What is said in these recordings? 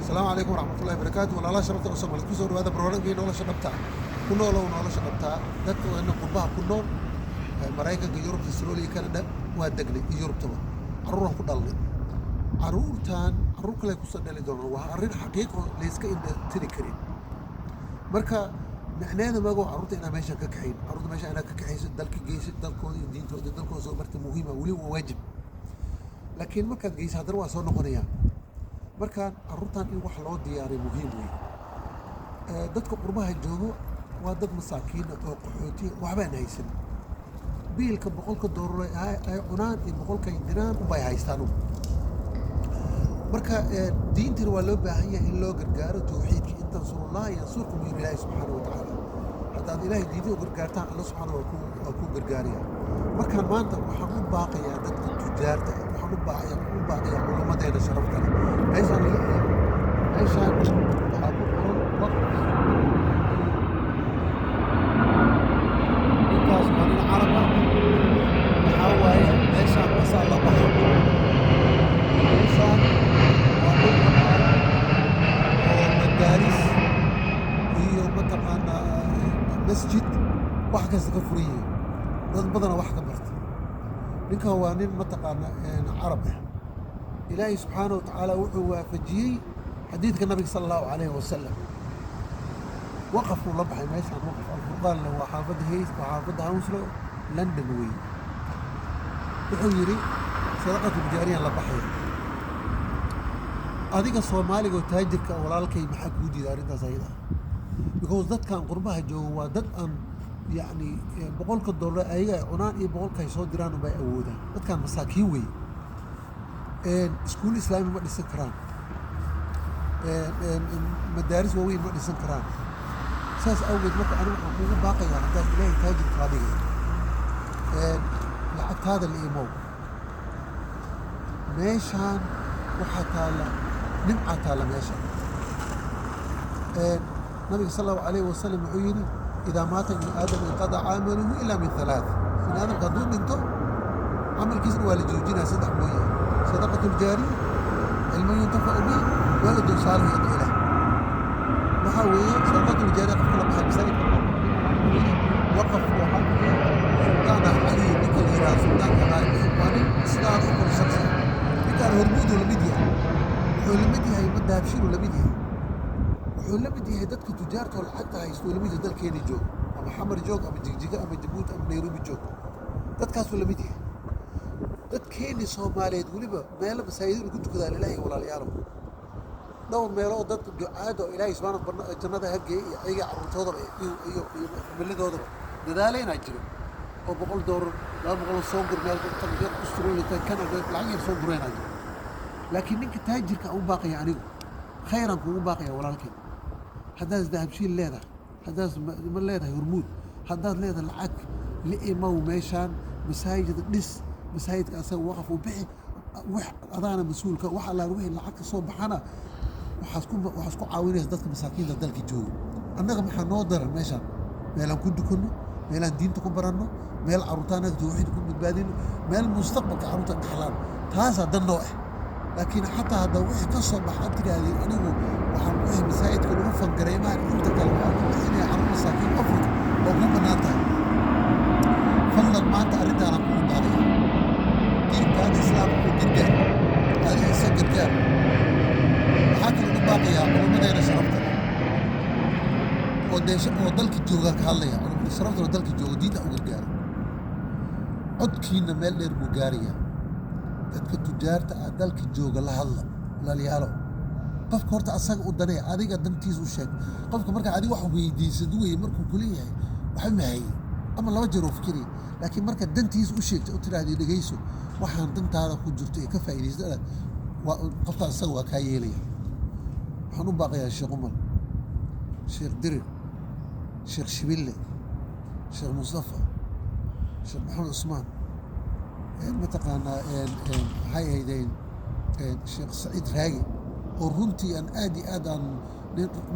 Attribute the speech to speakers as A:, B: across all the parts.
A: Asalaamu calaykum waraxmatullahi barakaatu. Walaalaha sharafta oo Soomaalid, kusoo dhawaada barnaamijkii Nolosha Dhabta. Ku noolow nolosha dhabtaa. Dadka ina qurbaha ku nool, Maraykanka, Yurubta, Australia, Canada waa degnay iyo Yurubtaba, carruuraan ku dhalnay. Carruurtan carruur kale kusoo dhali doonaan, waa arrin xaqiiqo layska indha tiri karin. Marka micneheeda mago carruurta inaa meeshan ka kaxayn, carruurta meesha inaad ka kaxayso, dalka geysid, dalkooda iyo diintooda iyo dalkooda soo barta muhiima, weli waa waajib. Laakiin markaad geysa haddana waa soo noqonayaan. Marka carruurtan in wax loo diyaariyo muhiim weeye. Dadka qurbaha joogo waa dad masaakiina oo qaxootiya, waxbaan haysan. Biilka 100-ka doolar ay cunaan iyo 100-kay diraan unbay haystaan. Marka diintana waa loo baahan yahay in loo gargaaro, tawxiidka. "In tansurullaha yansurkum," yiri Ilaahi subxaana wa tacaala. Haddaad Ilaahay diinta u gargaartaan, Alla subxaana waa kuu gargaaraya. Markaan maanta waxaan u baaqayaa dadka tujaarta ah, waxaan u baaqayaa culummadeena sharafta leh. Meeshaan ila eeg, meeshaan waxaa ku qoran waqf. Ninkaas waa nin Carab ah. Waxaa waaye meeshaan asaa la baxay. Meeshaan waa dhul dhaqaale oo madaaris iyo mataqaanaa masjid wax kasta ka furan yihiin, dad badana wax ka barta. Ninkan waa nin mataqaanaa Carab ah. Ilaahay subxaana wa tacaala wuxuu waafajiyey xadiidka Nabiga sala Allahu calayhi wasalam. Waqafuu la baxay meeshaan, waqaf Alfurqaan le. Waa xaafadda Hayes, waa xaafadda Hounslow, London wey. Wuxuu yidhi sadaqatu jaariyan la baxaya. Adiga Soomaaliga oo taajirka, walaalkay, maxaa kuu diida arrintaas ayada ah? Because dadkan qurbaha jooga waa dad aan yacni 100-ka dollar ayaga ay cunaan iyo 100-ka ay soo diraan unbay awoodaan. Dadkan masaakiin wey. Iskuul Islaami ma dhisan karaan, madaaris waaweyn ma dhisan karaan. Saas awgeed marka anigu waxaan kugu baaqayaa, haddaad Ilaahay taajir kaa dhigay, lacagtaada la imow. Meeshaan waxaa taalla nimcaa taalla meesha. Nabiga sal Allahu alayhi wasalam wuxuu yidhi: "Idaa maata ibnu aadam inqadaca camaluhu ilaa min halaath." Ibni aadamka hadduu dhinto camalkiisna waa la joojinaya, saddex mooye: sadaqatu ljaariya, cilmu yuntafacu bihi, waladun saalix yadcuu lah. Waxaa weeye sadaqatuljaariya, qofka la baxay masaajidka waqaf waxaa weeye. Sultaan Cali ninka la yidhahdo, sultaanka waa nin sidaada u kale shaksi ah. Ninkaan Hormuuduu la mid yahay, wuxuu la mid yahay Dahabshiiluu la mid yahay, wuxuu la mid yahay dadka tujaarta oo lacagta haysto uu la mid yahay. Dalkeeni joog ama Xamar joog ama Jigjiga ama Jabuuti ama Nairobi joog, dadkaasuu la mid yahay. Dadkeeni Soomaaliyeed weliba meelo masaajid lagu tukadaa lilaahi. Walaalayaalow, dhowr meelood dad ducaada oo Ilaahay subxaana jannada ha geeyey iyo ayaga carruurtoodaba iyo familidoodaba dadaalaynaa jiro oo $100, 200 soo gur, meel Australia, Canada, lacag yar soo gureynaa jiro. Laakiin ninka taajirka u baaqaya, anigu khayraan kugu baaqaya walaalkay. Haddaad Dahabshiil leedahay, haddaad ma leedahay Hormuud, haddaad leedahay lacag, la imow meeshaan, masaajid dhis, masaajidka asaga waqaf u bixi. Wax adaana mas-uulka, wax allaal wixii lacag ka soo baxana waxaas ku caawinaysa dadka masaakiinta dalka jooga. Annaga maxaa noo daran meeshaan? Meelaan ku dukanno, meelaan diinta ku baranno, meel carruurta annaga tawxiid ku badbaadino, meel mustaqbalka carruurta dhaxlaan, taasaa dan noo ah. Laakiin xataa hadda wixii ka soo baxa aad tidhaahdeen anigu waxaan wixii masaajidka lagu fangareemaan, inta kale waxaan ku bixinaya carruur masaakiin Afrika, waa kuu bannaan tahay. Fadlan maanta arrintaanaan kugu baaqaya. Diintaada Islaamka ku gargaar, adiga isa gargaar. Waxaa kaloo u baaqayaa culummadeena sharafta leh oo dee oo dalka joogaan ka hadlaya. Culummada sharafta oo dalka jooga, diinta u gargaaro, codkiina meel dheer buu gaarayaa. Dadka tujaarta ah dalka jooga la hadla. Walaalayaalo, qofka horta asaga u danee, adiga dantiisa u sheeg. Qofka markaa adiga wax weydiisad weye markuu kuleeyahay waxba ma haye ama laba jeer oo fikiraya. Laakiin marka dantiisa u sheegta, u tiraahdo dhegeyso, waxaan dantaada ku jirto ee ka faa'iidaysta, waa qofka asaga waa kaa yeelaya. Waxaan u baaqayaa Sheekh Umar, Sheekh Dirir, Sheekh Shibille, Sheekh Mustafa, Sheekh Maxamed Cusmaan, mataqaanaa maxay ahaydeen, Sheekh Saciid Raagi, oo runtii aan aad iyo aad aan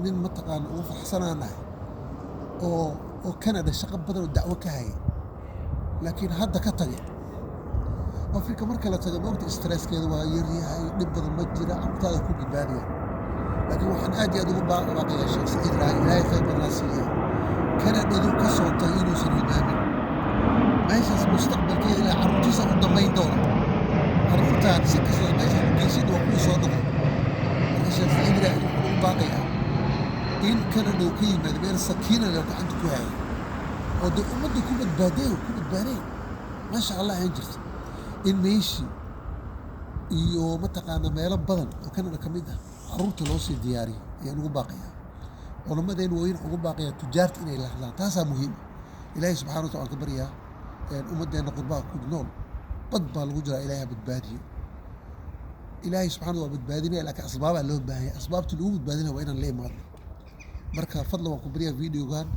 A: nin mataqaana ugu faraxsanaanahay, oo Canada shaqo badan oo dacwo ka hayay, laakiin hadda ka tagay Afrika. Marka la tago maogta stresskeeda waa yaryahay, dhib badan ma jira, carruurtaada ku badbaadaya. Laakiin waxaan aad iyo aad ugu baaqayaa Sheekh Saciid Raage, Ilaahay khayr badanaa siiya, Kanadadu ka soo tagay inuusan hilmaamin meeshaas mustaqbalkeeda. Ilaa carruurtiisa u dambayn doona. Carruurtaan si kastoo meeshaan u geysid waa kuwii soo noqon. Marka Sheekh Saciid Raage wuxuu ugu baaqayaa in Kanada uu ka yimaado, meel sakiina leh oo gacanta ku hayay oo dee ummadda ku badbaaday oo ku badbaaday, maasha Allah, ahaan jirta, in meeshii iyo mataqaana meelo badan oo Canada ka mid ah carruurta loo sii diyaariyo ayaan ugu baaqayaa. Culammadeen waaweyn ugu baaqayaa tujaarta inay la hadlaan, taasaa muhiim ah. Ilaahay subxana wa taala ka baryaa ummaddeena qurbaha ku nool, bad baa lagu jiraa, Ilaahay ha badbaadiyo. Ilaahay subxana waa badbaadinaya, laakiin asbaabaa loo baahanya. Asbaabtii lagu badbaadinaya waa inaan la imaadno. Marka fadlan waan ku baryaa videogan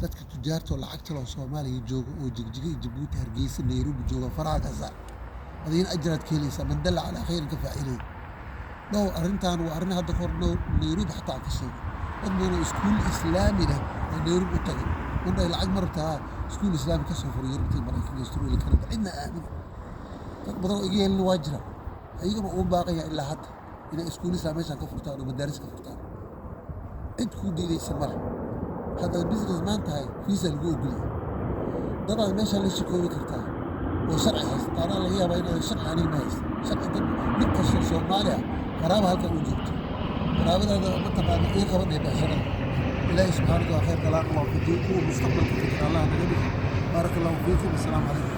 A: dadka tujaarta oo lacagta loo Soomaaliya jooga oo Jigjiga iyo Jabuuti, Hargeysa, Nairobi jooga, faraha ka saar. Adigina ajraad ka helaysaa. Man dalla calaa khayrin ka faacilay. Dhowr arrintan waa arrin hadda kahor Nairobi xataa aan ka sheegay. Dad badan oo iskuul Islaami leh oo Nairobi u tagay, mandhay lacag ma rabtaa, iskuul Islaami ka soo furay Yurubtii, Maraykanka, Australia, Canada, cidna aamina. Dad badan oo iga yeelina waa jira, ayagana ugu baaqaya ilaa hadda inay iskuul Islaam meeshaan ka furtaan oo madaaris ka furtaan. Cid kuu diidaysa male. Haddaad business man tahay, visa lagu ogolyahay, dadaad meeshaan la shakoobi kartaa oo sharci haysta. Taanaa laga yaabaa inaad sharci, aniga ma haysta sharci. Dad nin kastoo Soomaali ah qaraaba halkan u joogto, qaraabadaada mataqaana ii qabanaya becsharada. Ilaahay subxaana wa taala khayrka allah waafajiyo, kuwa mustaqbalka fikir Allah naga dhigo. Baaraka Allahu fiikum. Assalaamu calaykum.